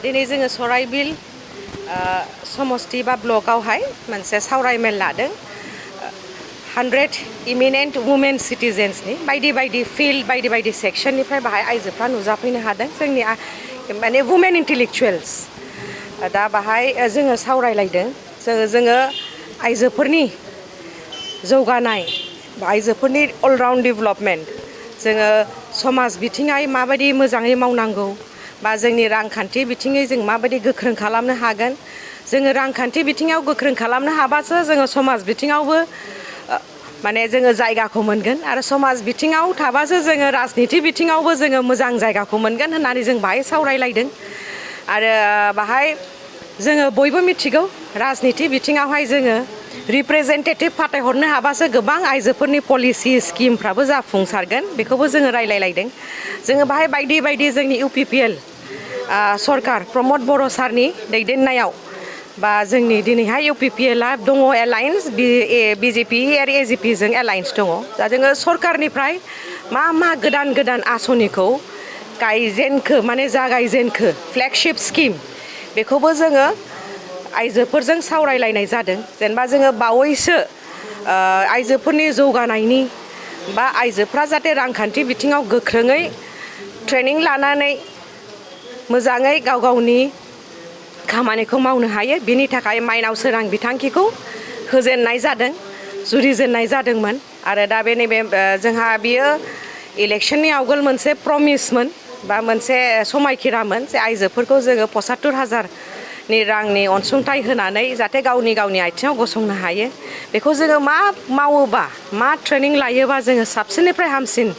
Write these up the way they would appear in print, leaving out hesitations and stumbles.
दिनै जोङो सराइबिल समस्ति बा ब्लकआवहाय मोनसे सावरायमेल लादों 100 इमिनेन्ट वुमेन सिटिजेन्सनि बायदि फिल्ड बायदि सेक्सननिफ्राय बाहाय आइजोफ्रा नुजाफैनो हादों जोंनि माने वुमेन इन्टेलेक्चुवेल्स दा बाहाय जोङो सावरायलायदों जोङो आइजोफोरनि जौगानाय बा आइजोफोरनि अलराउन्ड डेभेलपमेन्ट जोङो समाज बिथिङै माबायदि मोजाङै मावनांगौ बा जोंनि रांखान्थि बिथिङै जों माबायदि गोख्रों खालामनो हागोन जोङो रांखान्थि बिथिङाव गोख्रों खालामनो हाबासो जोङो समाज बिथिङावबो माने जोङो जायगाखौ मोनगोन आरो समाज बिथिङाव थाबासो जोङो राजनिथि बिथिङावबो जोङो मोजां जायगाखौ मोनगोन होननानै जों बाहाय सावरायलायदों आरो बाहाय जोङो बयबो मिथिगौ राजनिथि बिथिङावहाय जोङो रिप्रेजेन्टेटिभ फाथायहरनो हाबासो गोबां आइजोफोरनि पलिसि स्किमफ्राबो जाफुंसारगोन बेखौबो जोङो रायलायलायदों जोङो बाहाय बायदि जोंनि UPPL सरकार प्रमद बर' सारनि दैदेननायाव बा जोंनि दिनैहाय UPPLआ दङ एलायन्स BJP आरो AJP जों एलायन्स दङ दा जोङो सरकारनिफ्राय मा गोदान आसनिखौ गायजेनखो माने जागायजेनखो फ्लेगशिप स्किम बेखौबो जोङो आइजोफोरजों सावरायलायनाय जादों जेनेबा जोङो बावैसो आइजोफोरनि जौगानायनि बा आइजोफ्रा जाहाथे रांखान्थि बिथिङाव गोख्रोङै ट्रेनिं लानानै मोजाङै गावनि खामानिखौ मावनो हायो बिनि थाखाय माइनाव सोरां बिथांखिखौ होजेननाय जादों जुरिजेननाय जादोंमोन आरो दा बे नैबे जोंहा बियो इलेक्शननि आवगोल मोनसे प्रमिसमोन बा मोनसे समायखिरामोन जे आइजोफोरखौ जोङो 75,000नि रांनि अनसुंथाइ होनानै जाहाथे गावनि आथिङाव गसंनो हायो बेखौ जोङो मा मावोबा मा ट्रेनिं लायोबा जोङो साबसिननिफ्राय हामसिन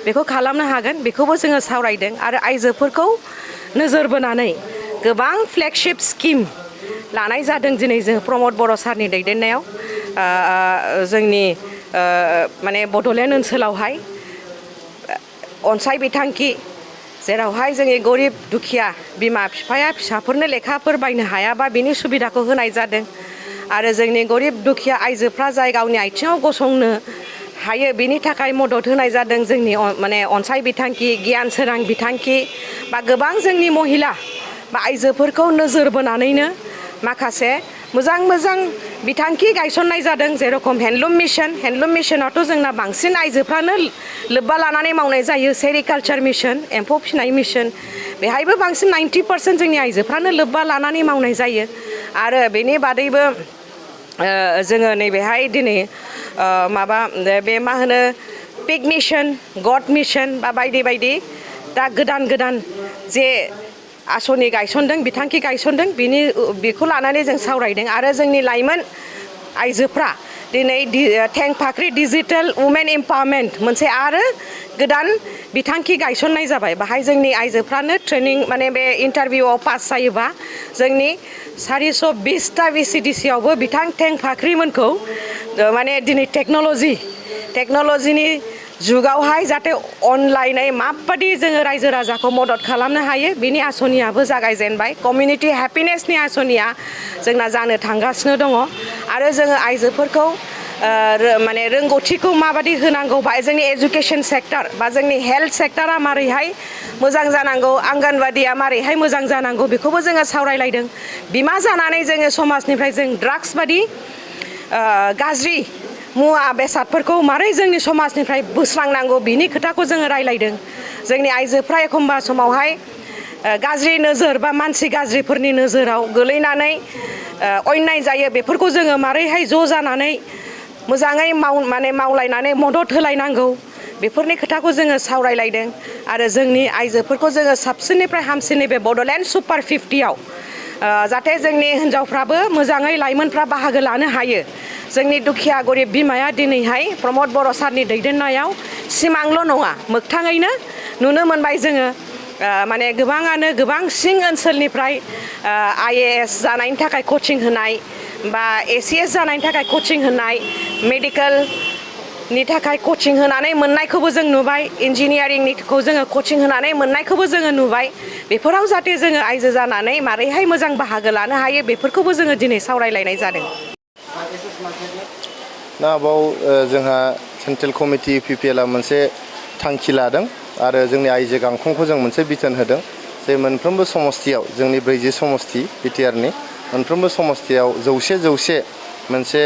बेखौ खालामनो हागोन बेखौबो जोङो सावरायदों आरो आइजोफोरखौ नोजोर बोनानै गोबां फ्लेगशिप स्किम लानाय जादों दिनै जों प्रमद बर' सारनि दैदेननायाव जोंनि माने बड'लेण्ड ओनसोलावहाय अनसाय बिथांखि जेरावहाय जोंनि गरिब दुखिया बिमा बिफाया फिसाफोरनो लेखाफोर बायनो हायाबा बिनि सुबिदाखौ होनाय जादों आरो जोंनि गरिब दुखिया आइजोफ्रा जाय गावनि आथिङाव गसंनो हायो बिनि थाखाय मदद होनाय जादों जोंनि माने अनसाय बिथांखि गियान सोरां बिथांखि बा गोबां जोंनि महिला बा आइजोफोरखौ नोजोर बोनानैनो माखासे मोजां बिथांखि गायसननाय जादों जेरखम हेन्दलुम मिशनावथ' जोंना बांसिन आइजोफ्रानो लोब्बा लानानै मावनाय जायो सेरिकालचार मिशन एम्फौ फिनाय मिशन बेहायबो बांसिन 90% जोंनि आइजोफ्रानो लोब्बा लानानै मावनाय जायो आरो बेनि बादैबो जोङो नैबेहाय दिनै माबा बे मा होनो पिग मिशन गड मिशन बा बायदि दा गोदान जे आसनि गायसनदों बिथांखि गायसनदों बेखौ लानानै जों सावरायदों आरो जोंनि लाइमोन आइजोफ्रा दिनै थेंफाख्रि डिजिटेल वुमेन एम्पावारमेन्ट मोनसे आरो गोदान बिथांखि गायसननाय जाबाय बाहाय जोंनि आइजोफ्रानो ट्रेनिं माने बे इन्टारभिउआव पास जायोबा जोंनि 420टा VCDCआवबो बिथां थेंफाख्रिमोनखौ माने दिनै टेक्न'लजिनि जुगावहाय जाहाथे अनलाइनै माबायदि जोङो रायजो राजाखौ मदद खालामनो हायो बिनि आसनियाबो जागायजेनबाय कमिउनिटि हेपिनेसनि आसनिया जोंना जानो थांगासिनो दङ आरो जोङो आइजोफोरखौ माने रोंगौथिखौ माबायदि होनांगौ बा जोंनि एजुकेशन सेक्टर बा जोंनि हेल्थ सेक्टरा मारैहाय मोजां जानांगौ आंगनबादिया मारैहाय मोजां जानांगौ बेखौबो जोङो सावरायलायदों बिमा जानानै जोङो समाजनिफ्राय जों ड्राग्स बादि गाज्रि मुवा बेसादफोरखौ मारै जोंनि समाजनिफ्राय बोस्रांनांगौ बिनि खोथाखौ जोङो रायलायदों जोंनि आइजोफ्रा एखमबा समावहाय गाज्रि नोजोर बा मानसि गाज्रिफोरनि नोजोराव गोलैनानै अन्याय जायो बेफोरखौ जोङो मारैहाय ज' जानानै मोजाङै मावलायनानै मदद होलायनांगौ बेफोरनि खोथाखौ जोङो सावरायलायदों आरो जोंनि आइजोफोरखौ जोङो साबसिननिफ्राय हामसिनै बे बड'लेण्ड सुपार 50आव जाहाथे जोंनि हिन्जावफ्राबो मोजाङै लाइमोनफ्रा बाहागो लानो हायो जोंनि दुखिया गरिब बिमाया दिनैहाय प्रमद बर' सारनि दैदेननायाव सिमांल' नङा मोगथाङैनो नुनो मोनबाय जोङो माने गोबाङानो गोबां सिं ओनसोलनिफ्राय IAS जानायनि थाखाय कचिं होनाय बा ACS जानायनि थाखाय कचिं होनाय मेडिकेलनि थाखाय कचिं होनानै मोननायखौबो जों नुबाय इन्जिनियारिंनिखौ जोङो कचिं होनानै मोननायखौबो जोङो नुबाय बेफोराव जाहाथे जोङो आइजो जानानै मारैहाय मोजां बाहागो लानो हायो बेफोरखौबो जोङो दिनै सावरायलायनाय जादों दा बाव जोंहा सेन्ट्रेल कमिटि UPPLआ मोनसे थांखि लादों आरो जोंनि आइजो गांखंखौ जों मोनसे बिथोन होदों जे मोनफ्रोमबो समस्तियाव जोंनि 40 समस्ति बिटिआरनि मोनफ्रोमबो समस्तियाव जौसे मोनसे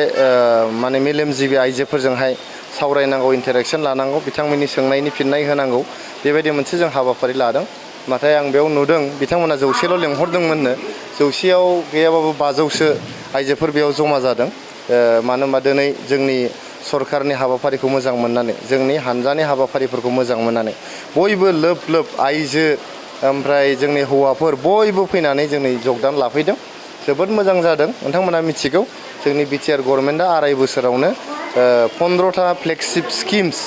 माने मेलेमजिबि आइजोफोरजोंहाय सावरायनांगौ इन्टारेक्सन लानांगौ बिथांमोननि सोंनायनि फिननाय होनांगौ बेबायदि मोनसे जों हाबाफारि लादों नाथाय आं बेयाव नुदों बिथांमोना 100ल' लेंहरदोंमोननो 100याव गैयाबाबो 500सो आइजोफोर बेयाव जमा जादों मानो होनबा दिनै जोंनि सरकारनि हाबाफारिखौ मोजां मोननानै जोंनि हानजानि हाबाफारिफोरखौ मोजां मोननानै बयबो लोब आइजो ओमफ्राय जोंनि हौवाफोर बयबो फैनानै जोंनि जगदान लाफैदों जोबोद मोजां जादों नोंथांमोना मिथिगौ जोंनि बिटिआर गभर्नमेन्टआ 2.5 बोसोरावनो 15था फ्लेगशिप स्किम्स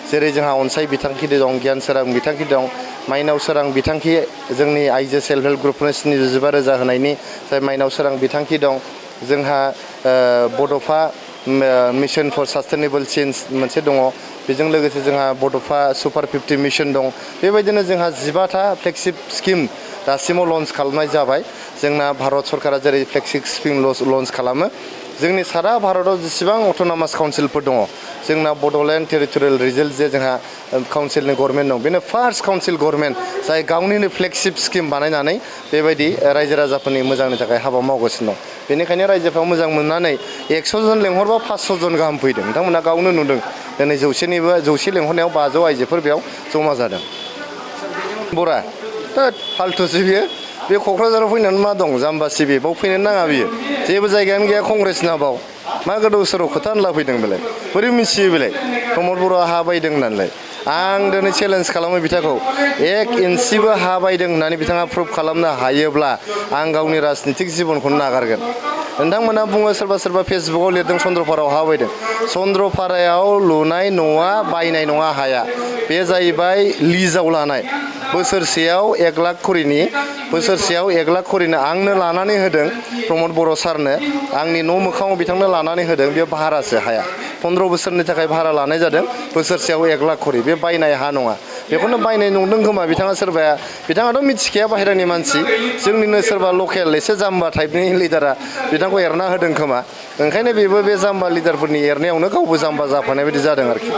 जेरै जोंहा अनसाय बिथांखि दं गियान सोरां बिथांखि दं माइनाव सोरां बिथांखि जोंनि आइजो सेल्फ हेल्प ग्रुपनो 75,000 होनायनि जाय माइनाव सोरां बिथांखि दं जोंहा बड'फा मिशन फर सास्टेनेबल चेन्ज मोनसे दङ बेजों लोगोसे जोंहा बड'फा सुपार 50 मिशन दं बेबायदिनो जोंहा 15था फ्लेगशिप स्किम दासिमाव लन्च खालामनाय जाबाय जोंना भारत सरकारा जेरै फ्लेगशिप स्किम लन्च खालामो जोंनि सारा भारताव जेसेबां अट'नमास काउन्सिलफोर दङ जोंना बड'लेण्ड टेरिटरियेल रिजन जे जोंहा काउन्सिलनि गभर्नमेन्ट दं बेनो फार्स्ट काउन्सिल गभर्नमेन्ट जाय गावनिनो फ्लेगशिप स्किम बानायनानै बेबायदि रायजो राजाफोरनि मोजांनि थाखाय हाबा मावगासिनो दं बेनिखायनो रायजोफ्रा मोजां मोननानै 100 जन लेंहरबा 500 जन गाहाम फैदों नोंथांमोना गावनो नुदों दिनै 100 लेंहरनायाव 500 आइजोफोर बेयाव जमा जादों बरा फाल्थुसो बियो बे क'क्राझाराव फैनानै मा दं जाम्बासि बे बाव फैनो नाङा बियो जेबो जायगायानो गैया कंग्रेसना बाव मा गोदाव सोराव खोथा होनला फैदों बेलाय बोरै मिथियो बेलाय प्रमद बर'आ हा बायदों होननानै आं दिनै चेलेन्ज खालामो बिथांखौ 1 इन्सिबो हा बायदों होननानै बिथाङा प्रुभ खालामनो हायोब्ला आं गावनि राजनितिक जिबनखौनो नागारगोन नोंथांमोना बुङो सोरबा फेसबुकाव लिरदों चन्द्रपारायाव हा बायदों चन्द्रपारायाव लुनाय न'आ बायनाय नङा हाया बे जाहैबाय लिजाव लानाय बोसोरसेयाव 1 लाख करिनि बोसोरसेयाव 1 लाख करिनो आंनो लानानै होदों प्रमद बर' सारनो आंनि न' मोखाङाव बिथांनो लानानै होदों बे भारासो हाया 15 बोसोरनि थाखाय भारा लानाय जादों बोसोरसेयाव 1 लाख करि बे बायनाय हा नङा बेखौनो बायनाय नंदों खोमा बिथाङा सोरबाया बिथाङाथ' मिथिखाया बाहेरानि मानसि जोंनिनो सोरबा लकेल एसे जाम्बा टाइपनि लिडारा बिथांखौ एरना होदों खोमा ओंखायनो बेबो बे जाम्बा लिडारफोरनि एरनायावनो गावबो जाम्बा जाफानाय बायदि जादों आरोखि